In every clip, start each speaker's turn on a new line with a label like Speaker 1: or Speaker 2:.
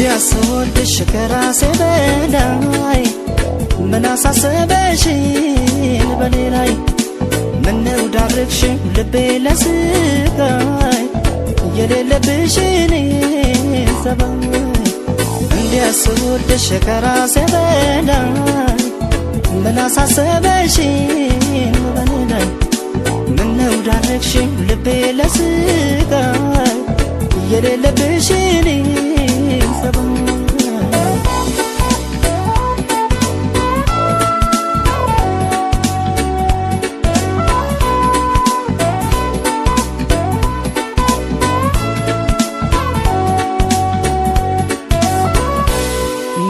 Speaker 1: እንዲያስወድሽ ከራሴ በላይ ምን አሳሰበሽን በኔ ላይ? ምነው ዳርግሽ ልቤ ለስቃይ የሌለብሽን ጸባይ? እንዲያስወድሽ ከራሴ በላይ ምን አሳሰበሽን በኔ ላይ? ምነው ዳርግሽ ልቤ ለስቃይ የሌለብሽን ጸባይ?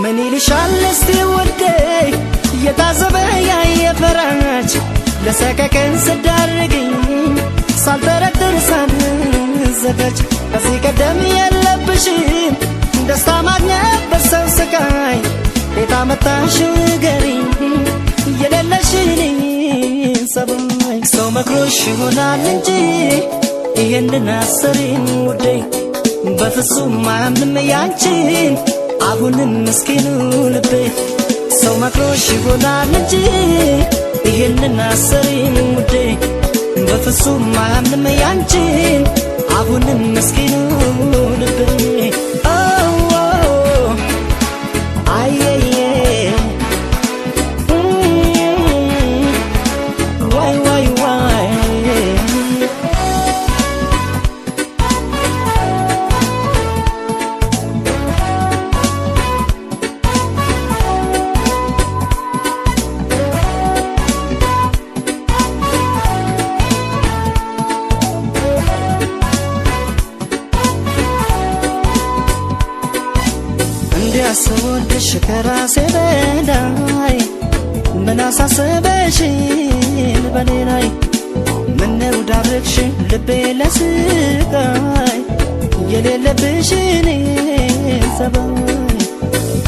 Speaker 1: ምን ይልሻል እስቲ ውዴ የታዘበ ያየ ፈራች፣ ለሰቀቀን ስዳርግኝ ሳልጠረጥር ሳልዘጋጅ። ከዚህ ቀደም የለብሽም ደስታ ማግኘት በሰው ስቃይ፣ ቤት አመጣሽው ንገሪኝ የሌለሽን ጸባይ። ሰው መክሮሽ ይሆናል እንጂ ይህንን አሰሪም ውዴ፣ በፍጹም አያምንም ያንቺን አሁንም ምስኪኑ ልቤ። ሰው መክሮሽ ይሆናል እንጂ ይህንን አሰሪም ውዴ፣ በፍጹም አያምንም ያንቺን አሁንም ምስኪኑ ልቤ። አየየ ዋይ ዋይ ዋይ። እንዲያስወድሽ ከራሴ በላይ ምን አሳሰበሽን በኔ ላይ? ምነው ዳርግሽ ልቤ ለስቃይ የሌለብሽን ጸባይ?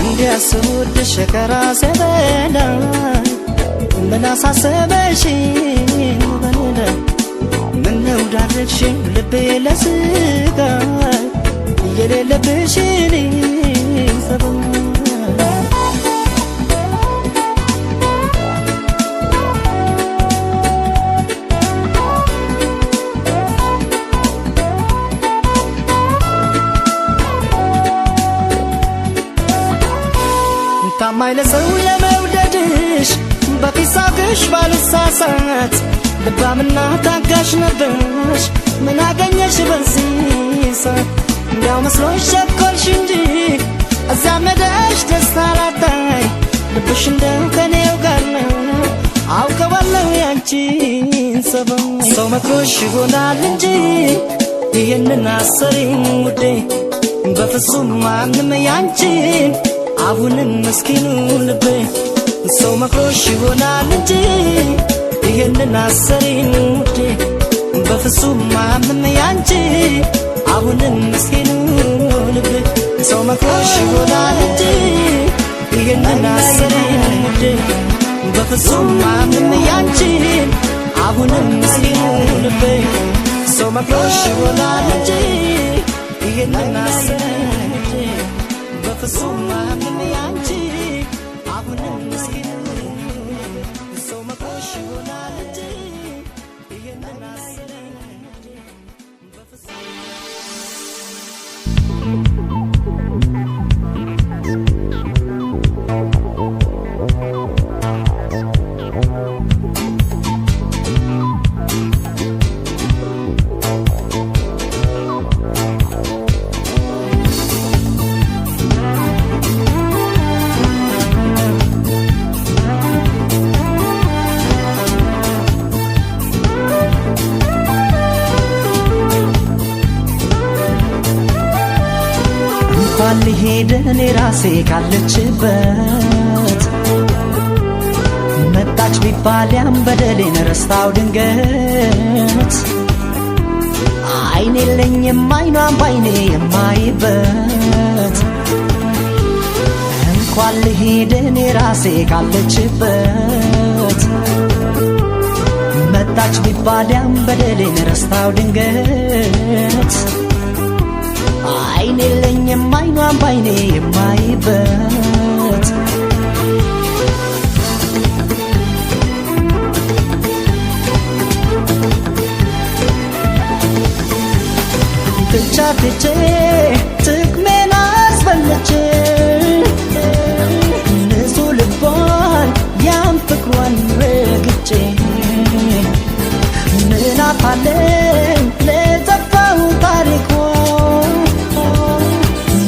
Speaker 1: እንዲያስወድሽ ከራሴ በላይ ምን አሳሰበሽን በኔ ላይ? ምነው ዳርግሽ ልቤ ለስቃይ የሌለብሽን ጸባይ? ታማኝ ለሰው ለመውደድሽ በፊት ሳቅሽ ባልሳሳት፣ ልባምና ታጋሽ ነበርሽ፣ ምን አገኘሽ በዚህ ሰዓት? እንዲያው መስሎሽ ቸኮልሽ እንጂ እዚያም ሄደሽ ደስታ ላታይ፣ ልብሽ እንደው ከኔው ጋር ነው፣ አውቀዋለሁ ያንቺን ጸባይ። ሰው መክሮሽ ይሆናል እንጂ ይህንን አሰሪም ውዴ፣ በፍጹም አያምንም ያንቺን አሁንም ምስኪኑ ልቤ። ሰው መክሮሽ ይሆናል እንጂ ይህንን አሰሪም ውዴ፣ በፍጹም አያምንም ያንቺ አሁንም ምስኪኑ ልቤ። ሰው መክሮሽ ይሆናል እንጂ ይህንን አሰሪም ውዴ፣ በፍጹም አያምንም ያንቺን አሁንም ምስኪኑ ልቤ። ሰው መክሮሽ ይሆናል እንጂ ይህንን አሰሪም ውዴ፣ በፍጹም አያምንም ያንቺ አሁንም ምስኪኑ ልቤ። ሰው መክሮሽ ይሆናል እንጂ ይህንን አሰሪም ውዴ፣ በፍጹም። እንኳን ልሄድ እኔ ራሴ ካለችበት፣ መጣች ቢባል ያም በደሌን ረስታው ድንገት። አይን የለኝም አይኗን ባይኔ የማይበት። እንኳን ልሄድ እኔ ራሴ ካለችበት፣ መጣች ቢባል ያም በደሌን ረስታው ድንገት። አይን የለኝም አይኗን ባይኔ የማይበት። ትቻ ትቼ ጥቅሜን አስበልቼ ንጹህ ልቧን ያን ፍቅሯን ረግጬ ምን አፋለኝ ለጠፋው ታሪኳ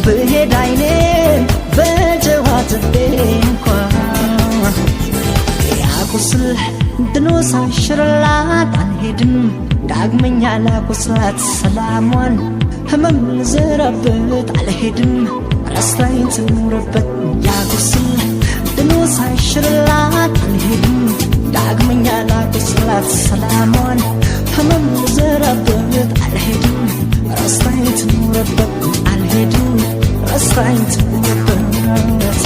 Speaker 1: ብሄድ አይኔን በጨዋ አጥቤ እንኳ ያቁስል ድኖ ሳይሽርላት አልሄድም ዳግመኛ ላቁስላት ሰላሟን ህመም ልዘራበት አልሄድም ረስታኝ ትኑርበት። ያቁስል ድኖ ሳይሽርላት አልሄድም ዳግመኛ ላቁስላት ሰላሟን ህመም ልዘራበት አልሄድም ረስታኝ ትኑርበት አልሄድም ረስታኝ ትኑርበት።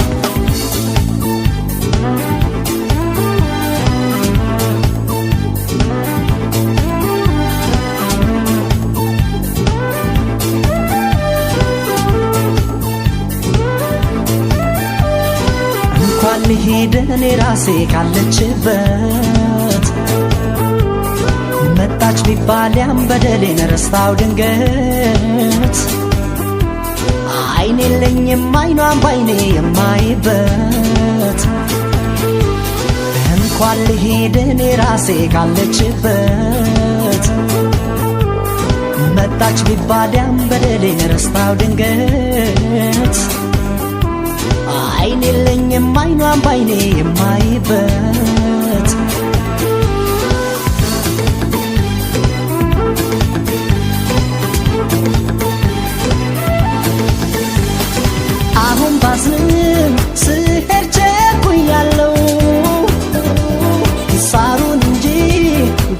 Speaker 1: እንኳን ልሄድ እኔ ራሴ ካለችበት መጣች ቢባል ያም በደሌን ረስታው ድንገት አይን የለኝም አይኗን ባይኔ የማይበት። እንኳን ልሄድ እኔ ራሴ ካለችበት መጣች ቢባል ያም በደሌን ረስታው ድንገት አይን የለኝም አይኗን ባይኔ የማይበት። አሁን ባዝንም ስሄድ ቸኩያለሁ ሳሩን እንጂ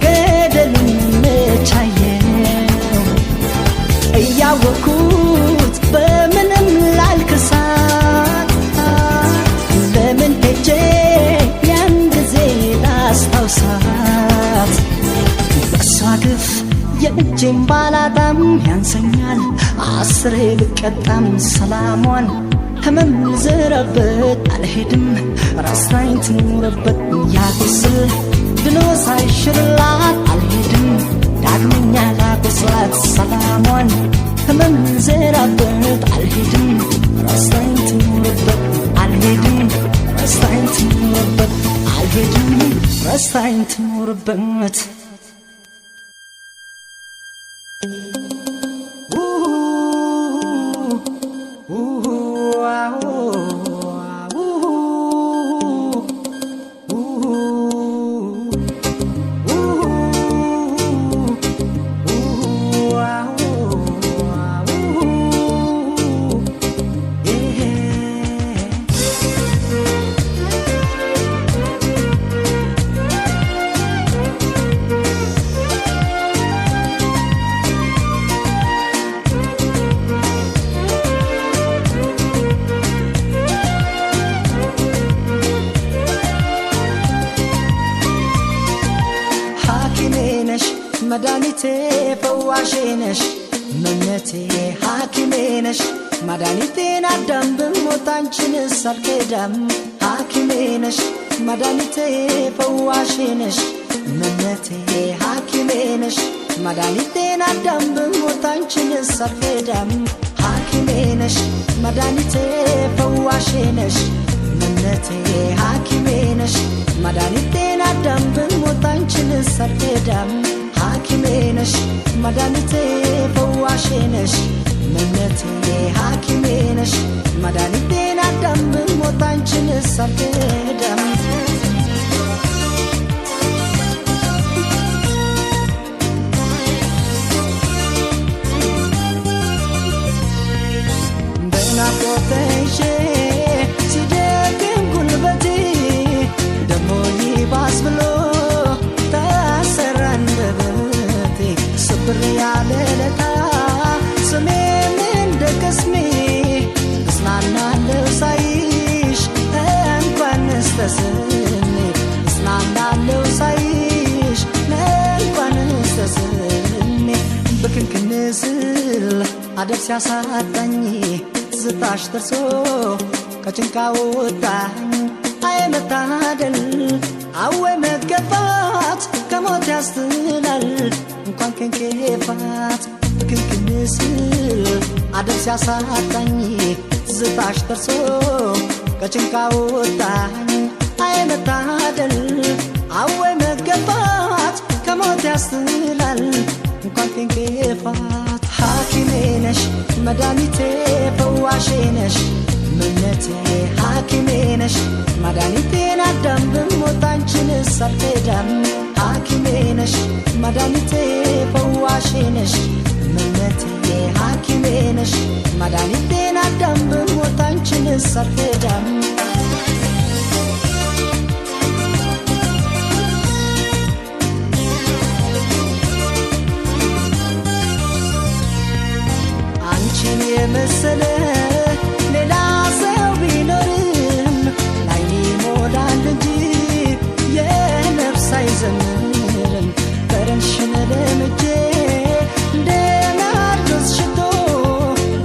Speaker 1: ገደሉን መቻየው እያወኩት በምንም ላልክሳት ለምን ሄጄ ያን ጊዜ ላስታውሳት በእሷ ግፍ የእጄን ባላጣም ያንሰኛል አስሬ ብቀጣም ሰላሟን ህመም ልዘራበት አልሄድም ረስታኝ ትኑርበት። ያቁስል ድኖ ሳይሽርላት አልሄድም ዳግመኛ ላቁስላት ሰላሟን ህመም ልዘራበት አልሄድም ረስታኝ ትኑርበት አልሄድም ረስታኝ ትኑርበት አልሄድም ረስታኝ ትኑርበት። ሐኪሜ ነሽ መድኃኒቴ ፈዋሼ ነሽ መነቴ ሐኪሜ ነሽ መድኃኒቴን አዳም ብሞት አንቺንስ አልክዳም። ሐኪሜ ነሽ መድኃኒቴ ፈዋሼ ነሽ መነቴ ሐኪሜ ነሽ መድኃኒቴን አዳም ብሞት አንቺንስ አልክዳም። ሐኪሜ ነሽ መድኃኒቴ ፈዋሼ ነሽ መነቴ ሐኪሜ ነሽ መድኃኒቴን አዳም ብሞት አንቺንስ አልክዳም። ሐኪሜ ነሽ መድኃኒቴ ፈዋሼ ነሽ መነቴ ሐኪሜ ነሽ መድኃኒቴን አዳም ብሞት አንቺንስ አልክዳም። በናፍቆት ተይዤ ሲደክም ጉልበቴ ደሞ ይባስ ብሎ ታሰረ አንደበቴ ስብር ያለ ለታ ስሜም እንደ ቅስሜ እጽናናለሁ ሳይሽ እንኳንስ ተስሜ እጽናናለሁ ሳይሽ እንኳንስ ተስሜ ብክንክን ስል አደብ ሲያሳጣኝ ትዝታሽ ደርሶ ከጭንቃ ወጣኝ። አይ መታደል አወይ መገፋት ከሞት ያስትላል እንኳን ከንኬፋት። ብክንክን ስል አደብ ሲያሳጣኝ ትዝታሽ ደርሶ ከጭንቃ ወጣኝ። አይ መታደል አወይ መገፋት ከሞት ያስትላል እንኳን ከንኬፋት። ሐኪሜ ነሽ መድኃኒቴ ፈዋሼ ነሽ እምነቴ፣ ሐኪሜ ነሽ መድኃኒቴን አዳም ብሞት አንቺንስ አልከዳም። ሐኪሜ ነሽ መድኃኒቴ ፈዋሼ ነሽ እምነቴ፣ ሐኪሜ ነሽ መድኃኒቴን አዳም ብሞት አንቺንስ አልከዳም። አንቺን የመሰለ ሌላ ሰው ቢኖርም ላይኔ ይሞላል እንጂ የነፍስ አይዘምርም። ጠረንሽን ለምጄ እንደ ናርዶስ ሽቶ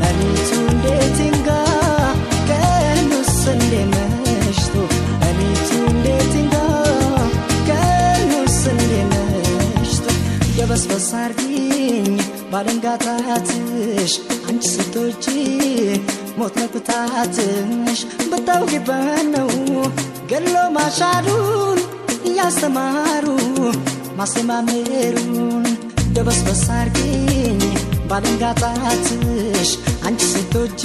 Speaker 1: ሌሊቱ እንዴት ይንጋ ቀኑስ እንዴት መሽቶ፣ ሌሊቱ እንዴት ይንጋ ቀኑስ እንዴት መሽቶ። ደበስበስ አርጊኝ ባለንጋታትሽ አንቺ ስትወጪ ሞት ነው ቅጣትሽ። ብታውቂበት ነው ገሎ ማሻሩን እያስተማሩ ማስተማመሩን። ደበስበስ አርጊኝ ባለንጋታትሽ አንቺ ስትወጪ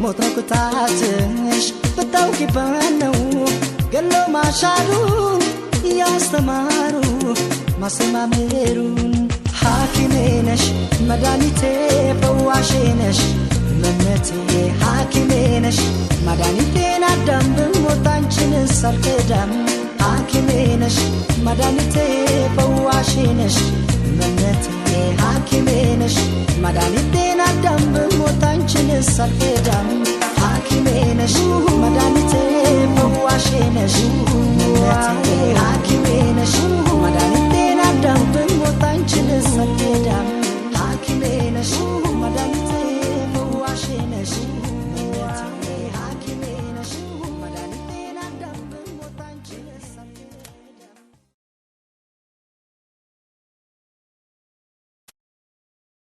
Speaker 1: ሞት ነው ቅጣትሽ። ብታውቂበት ነው ገሎ ማሻሩን እያስተማሩ ማስተማመሩን። ሐኪሜ ነሽ መድኃኒቴ ፈዋሼ ነሽ እምነቴ፣ ሐኪሜ ነሽ መድኃኒቴን አዳም ብሞት አንቺንስ አልከዳም። ሐኪሜ ነሽ መድኃኒቴ ፈዋሼ ነሽ እምነቴ፣ ሐኪሜ ነሽ መድኃኒቴን አዳም ብሞት አንቺንስ አልከዳም።